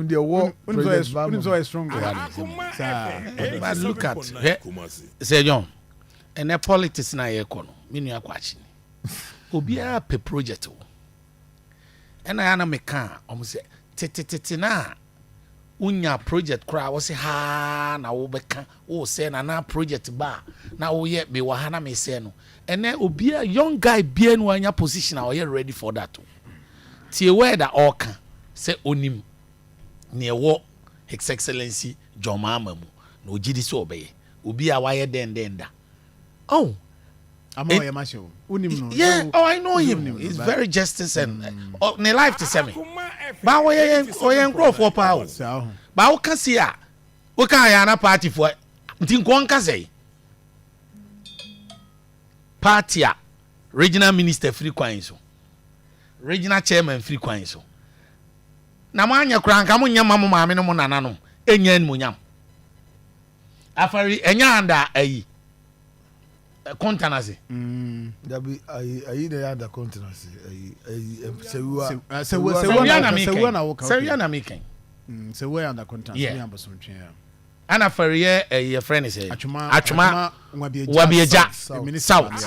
onim deɛ wɔ President Mahama. Wonim sɛ ɔyɛ strong. But look at hwɛ sɛ John, ɛnɛ politics na yɛkɔ no, me nua kɔ akyi ni, obiara pɛ project o. Ɛna yɛ ana meka a, ɔmo sɛ tetetete na wonya project koraa, wɔsɛ haa na wobɛka wosɛ na na project ba a na woyɛ mewɔ ha na mesɛ no. Ɛnɛ obiara, young guy bia no wanya position a ɔyɛ ready for that o. Tie word a ɔɔka sɛ onim nea ɛwɔ His Excellency John Mahama mu na ogyi di sɛ ɔbɛyɛ obi a wayɛ dɛndɛn da oh. Ama ɔyɛ ma hyɛ o, wonim no. Yeah, oh, I know him. He's very justice and ne life te sɛ me ba, ɔyɛ ɔyɛ nkurɔfoɔ paa o. Ba woka si a woka ayɛ ana party foɔ nti nkɔ nka sɛ party a regional minister firi kwan so, regional chairman firi kwan so na mo anyɛ koraa, nka mo nyɛ ma mo maame no mo nananom ɛnya animonyam afari ɛnya anda ayi Kuntanase. Dabi, ayi ayi na yɛ ada Kuntanase, ayi ayi Sewua. Sewua na mi Sewua na woka. Sewua na mi kɛn. Sewua yɛ ada Kuntanase ne Abosomtwe. Ana fari yɛ ɛyɛ fɛ ne sɛ Atwoma. Atwoma Wabiagya South.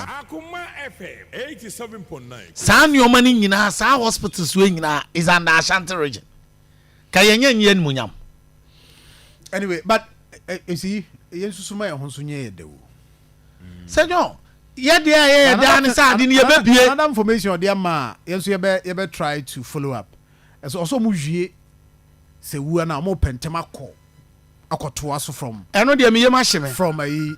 Saa nneɛma no nyinaa, saa hospitals wei nyinaa is under Ashanti Region, ka yɛn nyɛ nyɛ animonyam. Anyway, but you see, yɛn nso ma yɛn ho nso nyɛ yɛ dɛ o. Sɛ John, yɛ deɛ a yɛyɛ daa ne sɛ ade no yɛbɛbie. Another information ɔde ama a, yɛn nso yɛbɛ try to follow up. Ɛsɛ ɔsɛ ɔmo wie sɛ wua na ɔmo pɛ ntɛm akɔ akɔtoa so from Ɛno deɛ meyɛ ma hye me. from ayi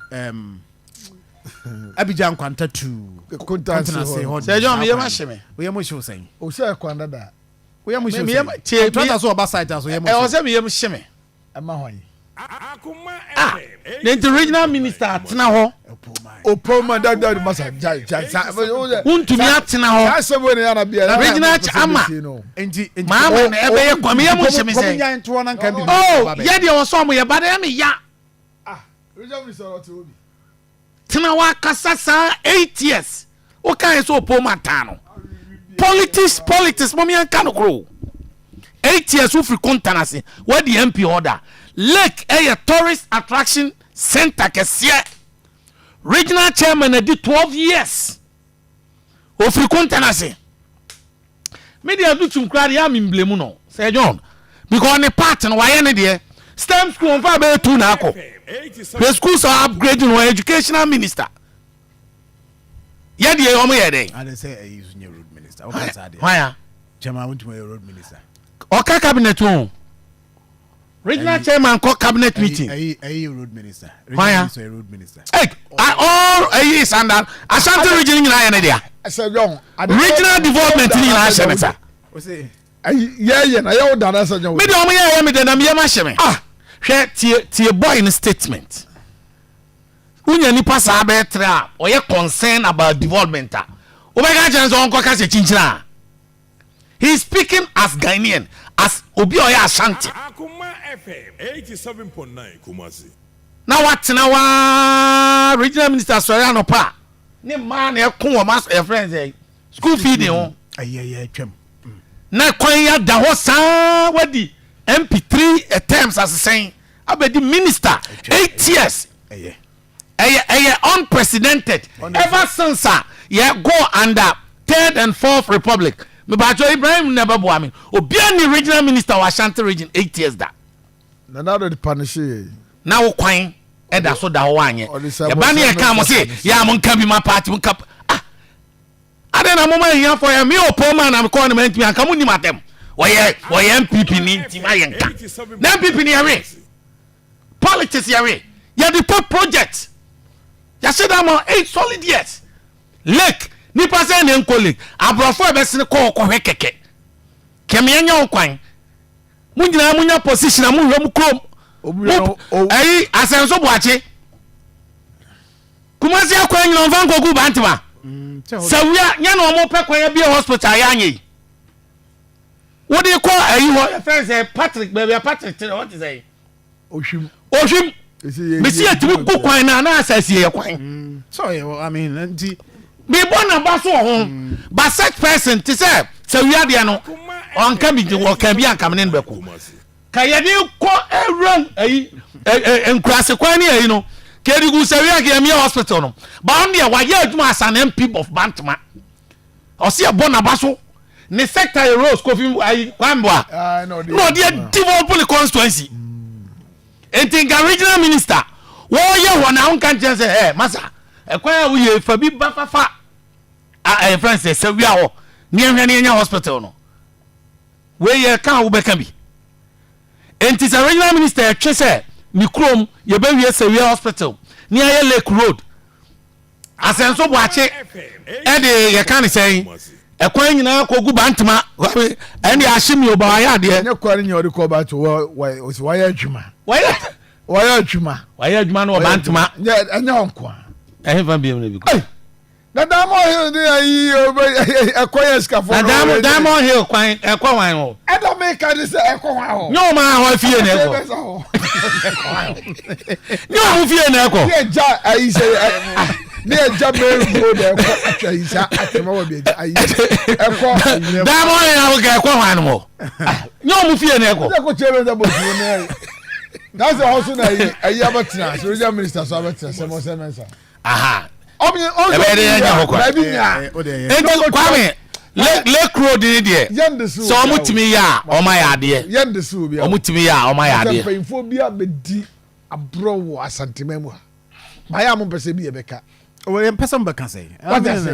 Abidjan Nkwanta to Kuntanse hɔ. Sɛ John, meyɛ ma hye me. Woyɛ mo hyew sɛn? O sɛ kwan dada. Woyɛ mo hyew Meyɛ sɛn? tie. Contractor so ɔba site a so yɛ mo Ɛwɔ hyew. sɛ meyɛ m hye me. Ɛma hwan yi? Ah, ne nti regional minister atena hɔ. Opo ma da masa jai jai sa. Wontumi atena hɔ. Saa asɛm wei na yɛ ana bia. Regional ama. Nti Maama na ɛbɛyɛ kwan, meyɛ mo hye me kɔmu sɛn? Nya ntoɔ na nka bi. Oh, yɛ deɛ wɔ sɛ ɔmo yɛ ba de ɛmi ya. Ah, regional minister ɔte obi. Tena hɔ akasa saa 8 years, woka yɛ sɛ ɔpɔ mu ataa no. Politics, politics, mom yɛnka no koro. 8 years wofiri Kontanase, wadi MP hɔ da. Lake ɛyɛ tourist attraction center kɛseɛ. Regional chairman adi 12 years, ofiri Kontanase. Me deɛ, Adutum koraa deɛ, a memblame no sɛ John, because ne part no wayɛ ne deɛ. STEM school ɔmfa bɛyɛ two na akɔ hwɛ schools are upgrading wɔ educational minister yɛ deɛ ɔmo yɛ dɛn. Ade sɛ ɛyi so nyɛ road minister ɔka saa deɛ. Hwan a? Chairman wontumi yɛ road minister. Ɔka cabinet o, regional chairman kɔ cabinet meeting. Ɛyi road minister. Hwan a? Regional minister yɛ road minister. Hey, all ɛyi is under Ashanti Region nyinaa yɛ ne dea. Sɛ John. Regional development ni nyinaa hyɛ ne sa. O se Ayi yɛ yɛ na yɛ wo dada sɛ nyɛ wo. Me deɛ, ɔmo yɛ me deɛ na meyɛ ma hyɛ me. Ah, hwɛ, tie tie boy no statement. Wonya nipa saa bɛyɛ tere a ɔyɛ concern about development a, wobɛka kyerɛ no sɛ ɔnkɔka sɛ kyinkyini a, he is speaking as Ghanaian, as obi a ɔyɛ Ashanti. Akuma FM 87.9 Kumasi. Na watena waa regional minister sɔre anɔpa a ne mmaa na ɛko wɔ ma yɛfrɛ no sɛ school feeding ho. Ɛyi ɛyɛ atwam. Na kwan yi ada hɔ saa, wadi MP three terms asesɛn abɛdi minister 8 years. Ɛyɛ. Ɛyɛ unprecedented ever since a yɛ go under Third and Fourth Republic. Mibajo Ibrahim na ɛbɛboa mi, obiara ni regional minister wɔ Ashanti Region 8 years da. Nana de punish yɛ. Na wo kwan ɛda so da hɔ wanyɛ. Ɔde sɛ yɛba ne yɛka mo se yɛ a mo nka bi ma party mo nka. Ah, ade na moma ahiafoɔ yɛ me ɔpɔ ma na mekɔɔ ne ma ntumi anka mo nim atɛm. Wɔyɛ NPP ni nti ma yɛ nka na NPP ni yɛwe politics, yɛwe yɛde pɛ project yɛahyɛ da ma 8 solid years. Lake nipa sɛ ne nkɔ lake, aborɔfo a ɛbɛsene kɔɔ kɔhwɛ kɛkɛ kɛmeɛ nyɛ wo kwan. Mo nyinaa monya position a mohwɛ mu kurom. Ɛyi Asɛnso Boakye, Kumasi akwan nyina ɔmfa nkɔgu Bantama sɛ wia nyɛ na ɔmo pɛ kwan abie hospital yɛ anyɛ yi wode kɔ ayi hɔ, yɛfrɛ sɛ Patrick, baabi a Patrick tere hɔ te sɛ Ohwim. Ohwim mesi yɛtumi gu kwan na ana asase yɛ kwan. So yɛ, I mean, nti mebɔ naba so wɔ ho, but such person te sɛ wia deɛ no ɔnka bi, ɔka bi anka mene no bɛko. Ka yɛde kɔ awura ayi nkurase kwan ne ayi no ka yɛde gu sɛwia ka yɛmeyɛ hospital no ba ɔno deɛ wayɛ adwuma as an MP of Bantama ɔsi ɛbɔ n'aba so ne sector yɛ Rose Kofi ayi Kwamboa Ah, na na ɔde develop ne constituency. Nti nka regional minister wɔyɛ hɔ na wonka nkyɛn sɛ ɛ masa ɛkwan a woyɛ fa bi ba fafa ɛyɛ fɛn sɛ sɛwia hɔ ne yɛhwɛ ne yɛnya hospital no. Wei yɛ ka a wobɛka bi. Enti sɛ regional minister ɛtwe sɛ ne kurom yɛbɛwie Sewia hospital ne ayɛ lake road Asɛnso Boakye ɛde yɛka ne sɛn ɛkwan nyinaa kɔgu Bantama ɛne ahye mi oba wayɛ adeɛ. Ɛnyɛ kwan nyɛ ɔde kɔ Bantama wayɛ adwuma. Wayɛ adwuma. Wayɛ adwuma no wɔ Bantama. Ɛnyɛ ɔnko a. Ɛhefa biom na bi kɔ. Na Diamond Hill ne ayi ɛkɔ yɛ sikafo no. Na Diamond Hill kwan ɛkɔ hwan hɔ? Ɛna mi ka de sɛ ɛkɔ hwan hɔ? Nyɛ ɔmo ahɔ fie na ɛkɔ. Nyɛ ɔmo fie na ɛkɔ. Ne ɛgya ayi sɛ ne ɛgya main road ɛkɔ atwa ayi sɛ atwema wɔ bi ɛgya ayi ɛkɔ. Diamond Hill ahɔ kɛ ɛkɔ hwan hɔ? Nyɛ ɔmo fie na ɛkɔ. Ɛkɔ kyerɛ bɛ sɛ bɔ tuo ne ayi. N'asɛ hɔ so na ayi ayi abɛtena so regional minister so abɛtena sɛ mo sɛ mɛnsa. Aha. Ɛbɛyɛ dɛ yɛnya hɔ kwan. Nti Kwame, Lake Road ni deɛ, sɛ wɔn tumi yɛ a, wɔn ayɛ adeɛ. Wɔn tumi yɛ a, wɔn ayɛ adeɛ. Mpanyinfoɔ bi abɛdi aborɔ wɔ Asanteman mu ha. Mayɛ a mo mpɛ sɛ bi yɛ bɛka. Yɛn mpɛ sɛ mo bɛka sɛ. Wate ase.